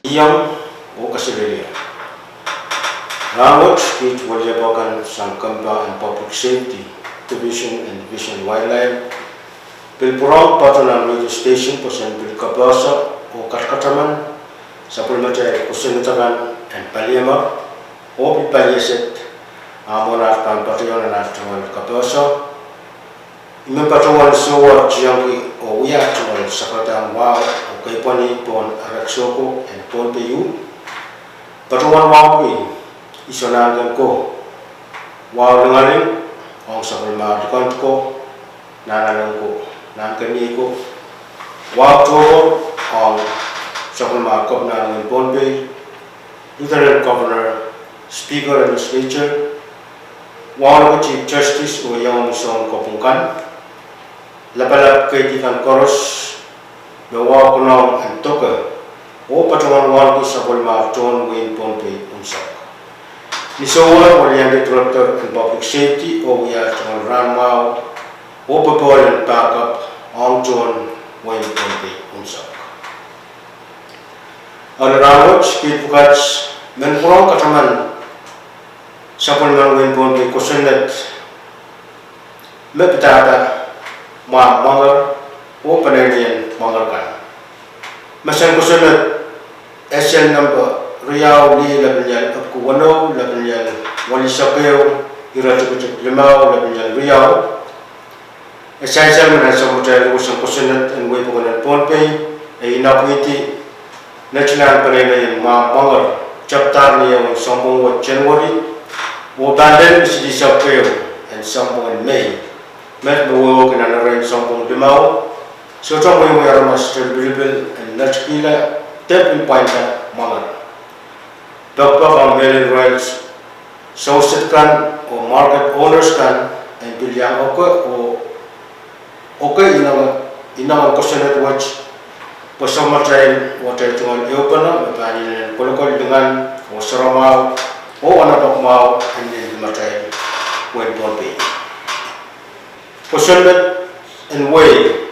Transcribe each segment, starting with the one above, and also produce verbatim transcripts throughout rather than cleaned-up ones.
Iang oh kaselehlie. Rahnwet kiht weliepe kan sang kempa en Public Safety Division en Fish and Wildlife pil pwurehng patohwan radio station pwe sen pil kapehse oh katakataman sapwellimatail kosonned akan en paliamar oh pil palieset ah mwohn ar pahn patohwan en ar tungoal kapehse. I men patohwan sohte iangki oh wia tungoal sakaradahn wahu oh keipweni pohn erekiso ko en Pohnpei ieu. Patohwan wahuki iso nahnken ko, wahu lingaling ong sapwellimar likend ko, nahnalek ko, nahnkeniei ko, wahu tohrohr ong sapwellimar Kepina en Pohnpei, Lieutenant Governor, Speaker en Legislature, wahu Chief Justice oh iang ni soun kopwung kan, lapalap keidi kan koaros me wahu konehng en doke oh patohwan wahuki sapwellimar tohn wehin Pohnpei unsek. Ni sohte weliandi Director en Public Safety oh wia tungoal rahnmwahu oh popohl en backup ong tohn wehin Pohnpei unsek. Eri rahnwet kiht pwukat men pwurehng kataman sapwellimen wehin Pohnpei kosonned me pidada mwahl mwanger oh peneinei en mwanger kan. Mesen kosonned S L number riau lih lepin ial epwiki weneu lepin ial welisek ehu, ire tikitik limau lepin ial riau, e sansal me nan sounpwong luhsen kosonned en wehi pokon en Pohnpei, e inapwihdi netilahn peneinei en mwahl mwanger tepda ni ehu en sounpwong wet January, oh pahn lel misidi sahpw ehu en sounpwong en Mei, met me wehwehki nan erein sounpwong limau, sohte mweimwei aramas te lipilipil en netikihla de pil pwainda mwanger. Pekpek ong mehlel irail sousid kan oh market owners kan en pil iang oke oh oke inengen kosonned wet pwe sapwellimatail oh atail tungoal ehupene me pahn inenen kolokol, lingan oh soaramwahu oh wahnpoaron mwahu en limatail wehin Pohnpei. Kosonned en wehi,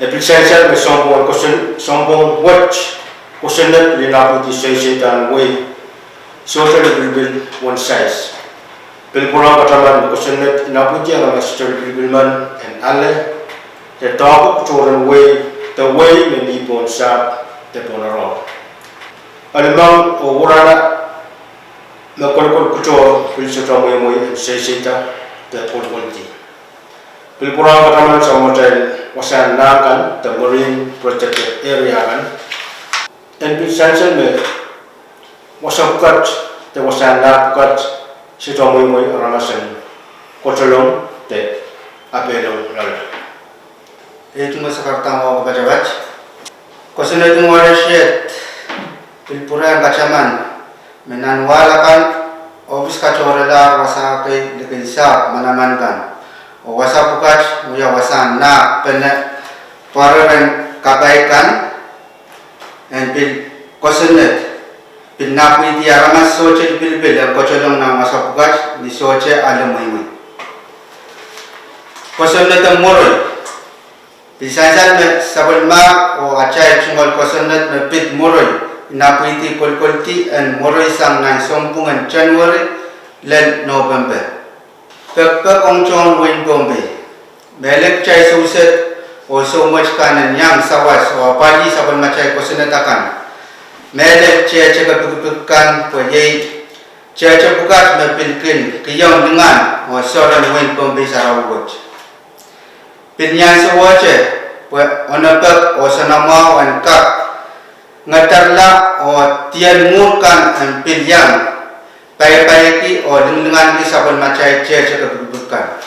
e pil sansal me sounpwong wet kosonned pil inapwihdi seiseidahn wehi, sohte lipilipil one size. Pil pwurehng kataman me kosonned inapwihdi aramas sohte lipilipil men en ale de doahke kitohr en wehi de wehi me mi pohn sahpw de pohn oaroahr. Alimang oh wurala me kolokol kitohr pil sohte mweimwei en seiseida de kolokoldi. Pil pwurehng kataman sapwellimatail wasahn nah kan de marine protected area kan en pil sansal me wasa pwukat de wasahn nah pwukat sohte mweimwei aramas en kotolong de apehlong loale. Ei tungoal sakaradahn wahu kapatapat. Kosonned en watershed pil pwurehng kataman me nan wahl akan ohpis katohrala wasa kei likin sahpw manaman kan oh wasa pwukat wia wasahn nah pene pwareren kapai kan en pil kosonned pil napwihdi aramas sohte lipilipil en kotolong nan wasa pwukat ni sohte ale mweimwei. Kosonned en mwuroi, pil sansal me sapwellimar oh atail tungoal kosonned me pid mwuroi inapwihdi kolokoldi en mwuroi sang nan sounpwong en January lel November. Pekpek ong tohn wehin Pohnpei, mehlel kitail sousid oh soumwet kan en iang sawas oh apwalih sapwellimatail kosonned akan. Mehlel tehte kepikipik kan pwe iei tehte pwukat me pil kin kihong lingan oh soaren wehin Pohnpei sarawi wet. Pil ni ansou wehte pwe onopek oh soanamwahu en kak ngedarla oh dien mwuhr kan en pil iang paipaiki oh linglinganki sapwellimatail tehte kepikipik kan.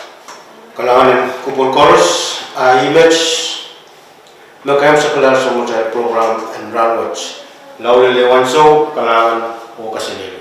Kalahngan en kupwur koaros, a ih met me kaimwisekala sounpwongatail program en rahnwet. Lao lel ehu ansou, kalahngan oh kaselehlie.